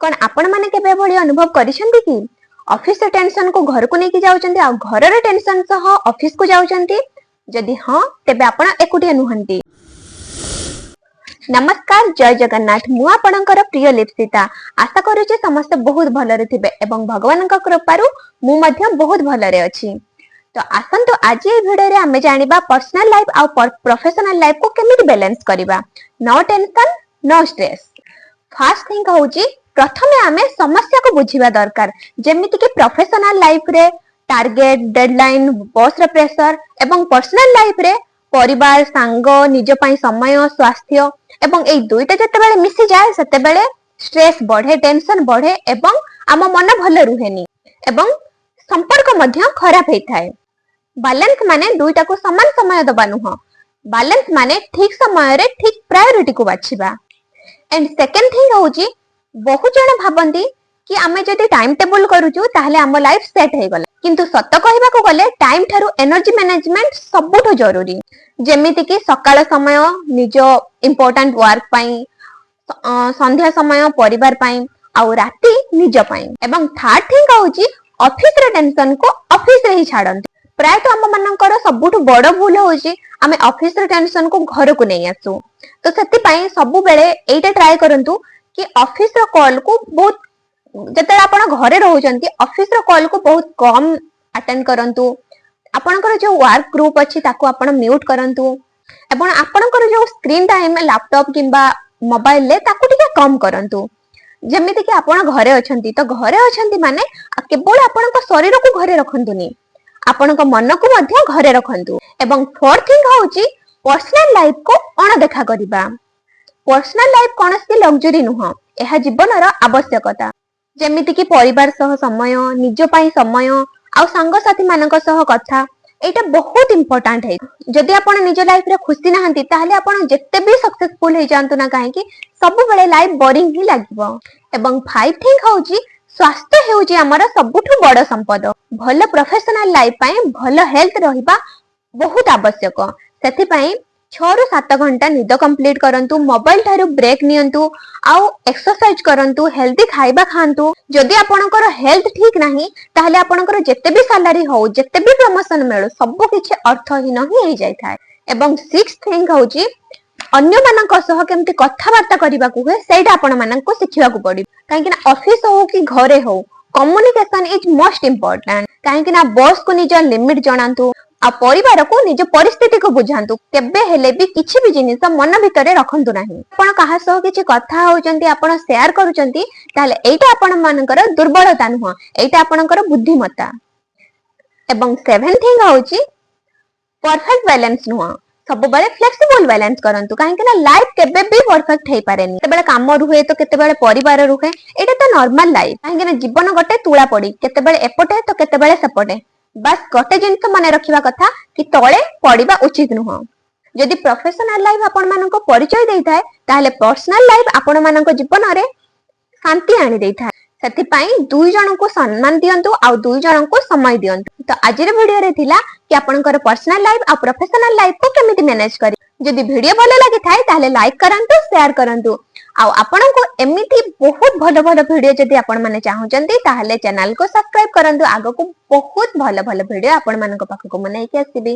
କଣ ଆପଣମାନେ କେବେ ଏଭଳି ଅନୁଭବ କରିଛନ୍ତି କି? ଅଫିସର ଟେନସନକୁ ଘରକୁ ନେଇକି ଯାଉଛନ୍ତି ଆଉ ଘରର ଟେନସନ ସହ ଅଫିସକୁ ଯାଉଛନ୍ତି? ଯଦି ହଁ, ତେବେ ଆପଣ ଏକୁଟିଆ ନୁହନ୍ତି। ନମସ୍କାର, ଜୟ ଜଗନ୍ନାଥ। ମୁଁ ଆପଣଙ୍କର ପ୍ରିୟ ଲିପ୍ସିତା। ଆଶା କରୁଛି ସମସ୍ତେ ବହୁତ ଭଲରେ ଥିବେ ଏବଂ ଭଗବାନଙ୍କ କୃପାରୁ ମୁଁ ମଧ୍ୟ ବହୁତ ଭଲରେ ଅଛି। ତ ଆସନ୍ତୁ, ଆଜି ଏଇ ଭିଡିଓରେ ଆମେ ଜାଣିବା ପର୍ସନାଲ ଲାଇଫ ଆଉ ପ୍ରଫେସନାଲ ଲାଇଫକୁ କେମିତି ବାଲାନ୍ସ କରିବା, no tension, no stress। First thing ହଉଛି, ପ୍ରଥମେ ଆମେ ସମସ୍ୟାକୁ ବୁଝିବା ଦରକାର। ଯେମିତିକି ପ୍ରଫେସନାଲ ଲାଇଫରେ ଟାର୍ଗେଟ, ଡେଡଲାଇନ, ବସର ପ୍ରେସର ଏବଂ ପର୍ସନାଲ ଲାଇଫରେ ପରିବାର, ସାଙ୍ଗ, ନିଜ ପାଇଁ ସମୟ, ସ୍ୱାସ୍ଥ୍ୟ। ଏବଂ ଏଇ ଦୁଇଟା ଯେତେବେଳେ ମିଶିଯାଏ, ସେତେବେଳେ ଷ୍ଟ୍ରେସ୍ ବଢେ, ଟେନସନ ବଢେ ଏବଂ ଆମ ମନ ଭଲ ରୁହେନି ଏବଂ ସମ୍ପର୍କ ମଧ୍ୟ ଖରାପ ହେଇଥାଏ। ବାଲାନ୍ସ ମାନେ ଦୁଇଟାକୁ ସମାନ ସମୟ ଦବା ନୁହଁ। ବାଲାନ୍ସ ମାନେ ଠିକ ସମୟରେ ଠିକ ପ୍ରାୟୋରିଟିକୁ ବାଛିବା। ଆଣ୍ଡ ସେକେଣ୍ଡ ଥିଙ୍ଗ ହଉଛି, ବହୁତ ଜଣ ଭାବନ୍ତି କି ଆମେ ଯଦି ଟାଇମ ଟେବୁଲ କରୁଛୁ, ତାହେଲେ ଆମ ଲାଇଫ ସେଟ୍ ହେଇଗଲା। କିନ୍ତୁ ସତ କହିବାକୁ ଗଲେ ଟାଇମ ଠାରୁ ଏନର୍ଜି ମ୍ୟାନେଜମେଣ୍ଟ ସବୁଠୁ ଜରୁରୀ। ଯେମିତି କି ସକାଳ ସମୟ ନିଜ ଇମ୍ପୋର୍ଟାଣ୍ଟ ୱାର୍କ ପାଇଁ, ସନ୍ଧ୍ୟା ସମୟ ପରିବାର ପାଇଁ ଆଉ ରାତି ନିଜ ପାଇଁ। ଏବଂ ଥାର୍ଡ ଥିଙ୍ଗ ହଉଛି, ଅଫିସର ଟେନସନକୁ ଅଫିସରେ ହିଁ ଛାଡନ୍ତୁ। ପ୍ରାୟତଃ ଆମ ମାନଙ୍କର ସବୁଠୁ ବଡ ଭୁଲ ହଉଛି, ଆମେ ଅଫିସର ଟେନସନକୁ ଘରକୁ ନେଇ ଆସୁ। ତ ସେଥିପାଇଁ ସବୁବେଳେ ଏଇଟା ଟ୍ରାଏ କରନ୍ତୁ କି ଅଫିସର କଲ୍ କୁ ବହୁତ, ଯେତେବେଳେ ଆପଣ ଘରେ ରହୁଛନ୍ତି, ଅଫିସର କଲ୍ କୁ ବହୁତ କମ ଆଟେଣ୍ଡ କରନ୍ତୁ। ଆପଣଙ୍କର ଯୋଉ ୱାର୍କ ଗ୍ରୁପ ଅଛି, ତାକୁ ଆପଣ ମ୍ୟୁଟ କରନ୍ତୁ ଏବଂ ଆପଣଙ୍କର ଯୋଉ ସ୍କ୍ରିନ୍ ଟାଇମ ଲାପଟପ୍ କିମ୍ବା ମୋବାଇଲରେ, ତାକୁ ଟିକେ କମ କରନ୍ତୁ। ଯେମିତି କି ଆପଣ ଘରେ ଅଛନ୍ତି, ତ ଘରେ ଅଛନ୍ତି ମାନେ କେବଳ ଆପଣଙ୍କ ଶରୀରକୁ ଘରେ ରଖନ୍ତୁନି, ଆପଣଙ୍କ ମନକୁ ମଧ୍ୟ ଘରେ ରଖନ୍ତୁ। ଏବଂ ଫୋର୍ଥ ଥିଙ୍ଗ ହଉଛି, ପର୍ସନାଲ ଲାଇଫକୁ ଅଣଦେଖା କରିବା। ପର୍ସନାଲ ଲାଇଫ କୌଣସି ଲକ୍ଜୁରୀ ନୁହଁ, ଏହା ଜୀବନର ଆବଶ୍ୟକତା। ଯେମିତି କି ପରିବାର ସହ ସମୟ, ନିଜ ପାଇଁ ସମୟ ଆଉ ସାଙ୍ଗସାଥି ମାନଙ୍କ ସହ କଥା, ଏଇଟା ବହୁତ ଇମ୍ପୋର୍ଟାଣ୍ଟ ହେଇ। ଯଦି ଆପଣ ନିଜ ଲାଇଫରେ ଖୁସି ନାହାନ୍ତି, ତାହେଲେ ଆପଣ ଯେତେ ବି ସକ୍ସେସଫୁଲ ହେଇଯାଆନ୍ତୁ ନା କାହିଁକି, ସବୁବେଳେ ଲାଇଫ ବୋରିଂ ହିଁ ଲାଗିବ। ଏବଂ ଫାଇଭ ଥିଙ୍ଗ ହଉଛି, ସ୍ୱାସ୍ଥ୍ୟ ହେଉଛି ଆମର ସବୁଠୁ ବଡ ସମ୍ପଦ। ଭଲ ପ୍ରଫେସନାଲ ଲାଇଫ ପାଇଁ ଭଲ ହେଲ୍ଥ ରହିବା ବହୁତ ଆବଶ୍ୟକ। ସେଥିପାଇଁ 6ରୁ 7 ଘଣ୍ଟା ନିଦ କମ୍ପ୍ଲିଟ କରନ୍ତୁ, ମୋବାଇଲ ଠାରୁ ବ୍ରେକ୍ ନିଅନ୍ତୁ ଆଉ ଏକ୍ସରସାଇଜ କରନ୍ତୁ, ହେଲ୍ଦି ଖାଇବା ଖାଆନ୍ତୁ। ଯଦି ଆପଣଙ୍କର ହେଲ୍ଥ ଠିକ ନାହିଁ, ତାହେଲେ ଆପଣଙ୍କର ଯେତେ ବି ସାଲାରୀ ହଉ, ଯେତେ ବି ପ୍ରମୋସନ ମିଳୁ, ସବୁ କିଛି ଅର୍ଥହୀନ ହିଁ ହେଇଯାଇଥାଏ। ଏବଂ ସିକ୍ସ ଥିଙ୍ଗ ହଉଛି, ଅନ୍ୟମାନଙ୍କ ସହ କେମିତି କଥାବାର୍ତ୍ତା କରିବାକୁ ହୁଏ, ସେଇଟା ଆପଣ ମାନଙ୍କୁ ଶିଖିବାକୁ ପଡିବ। କାହିଁକି ନା ଅଫିସ ହଉ କି ଘରେ ହଉ, communication is most important। କାହିଁକି ନା ବସ୍ କୁ ନିଜ ଲିମିଟ ଜଣାନ୍ତୁ ଆଉ ପରିବାରକୁ ନିଜ ପରିସ୍ଥିତିକୁ ବୁଝାନ୍ତୁ। କେବେ ହେଲେ ବି କିଛି ବି ଜିନିଷ ମନ ଭିତରେ ରଖନ୍ତୁ ନାହିଁ। ଆପଣ କାହା ସହ କିଛି କଥା ହଉଛନ୍ତି, ଆପଣ ସେୟାର କରୁଛନ୍ତି, ତାହେଲେ ଏଇଟା ଆପଣ ମାନଙ୍କର ଦୁର୍ବଳତା ନୁହଁ, ଏଇଟା ଆପଣଙ୍କର ବୁଦ୍ଧିମତ୍ତା। ଏବଂ ସେଭେନ ଥିଙ୍ଗ ହଉଛି, ପରଫେକ୍ଟ ବାଲାନ୍ସ ନୁହଁ, ସବୁବେଳେ ଫ୍ଲେକ୍ସିବଲ ବାଲାନ୍ସ କରନ୍ତୁ। କାହିଁକି ନା ଲାଇଫ କେବେ ବି ପରଫେକ୍ଟ ହେଇପାରେନି। କେତେବେଳେ କାମ ରୁହେ ତ କେତେବେଳେ ପରିବାର ରୁହେ, ଏଇଟା ତ ନର୍ମାଲ ଲାଇଫ। କାହିଁକି ନା ଜୀବନ ଗୋଟେ ତୁଳା ପଡି, କେତେବେଳେ ଏପଟେ ତ କେତେବେଳେ ସେପଟେ। ବାସ୍, ଗୋଟେ ଜିନିଷ ମନେ ରଖିବା କଥା କି ତଳେ ପଡିବା ଉଚିତ ନୁହଁ। ଯଦି ପ୍ରଫେସନାଲ ଲାଇଫ ଆପଣ ମାନଙ୍କୁ ପରିଚୟ ଦେଇଥାଏ, ତାହେଲେ ପର୍ସନାଲ ଲାଇଫ ଆପଣ ମାନଙ୍କ ଜୀବନରେ ଶାନ୍ତି ଆଣି ଦେଇଥାଏ। ସେଥିପାଇଁ ଦୁଇ ଜଣଙ୍କୁ ସମ୍ମାନ ଦିଅନ୍ତୁ ଆଉ ଦୁଇ ଜଣଙ୍କୁ ସମୟ ଦିଅନ୍ତୁ। ତ ଆଜିର ଭିଡିଓରେ ଥିଲା କି ଆପଣଙ୍କର ପର୍ସନାଲ ଲାଇଫ ଆଉ ପ୍ରଫେସନାଲ ଲାଇଫ କୁ କେମିତି ମ୍ୟାନେଜ କରିବେ। ଯଦି ଭିଡିଓ ଭଲ ଲାଗିଥାଏ, ତାହେଲେ ଲାଇକ୍ କରନ୍ତୁ, ସେୟାର କରନ୍ତୁ। ଆଉ ଆପଣଙ୍କୁ ଏମିତି ବହୁତ ଭଲ ଭଲ ଭିଡିଓ ଯଦି ଆପଣ ମାନେ ଚାହୁଁଛନ୍ତି, ତାହେଲେ ଚ୍ୟାନେଲକୁ ସବସ୍କ୍ରାଇବ କରନ୍ତୁ। ଆଗକୁ ବହୁତ ଭଲ ଭଲ ଭିଡିଓ ଆପଣ ମାନଙ୍କ ପାଖକୁ ମୁଁ ନେଇକି ଆସିବି।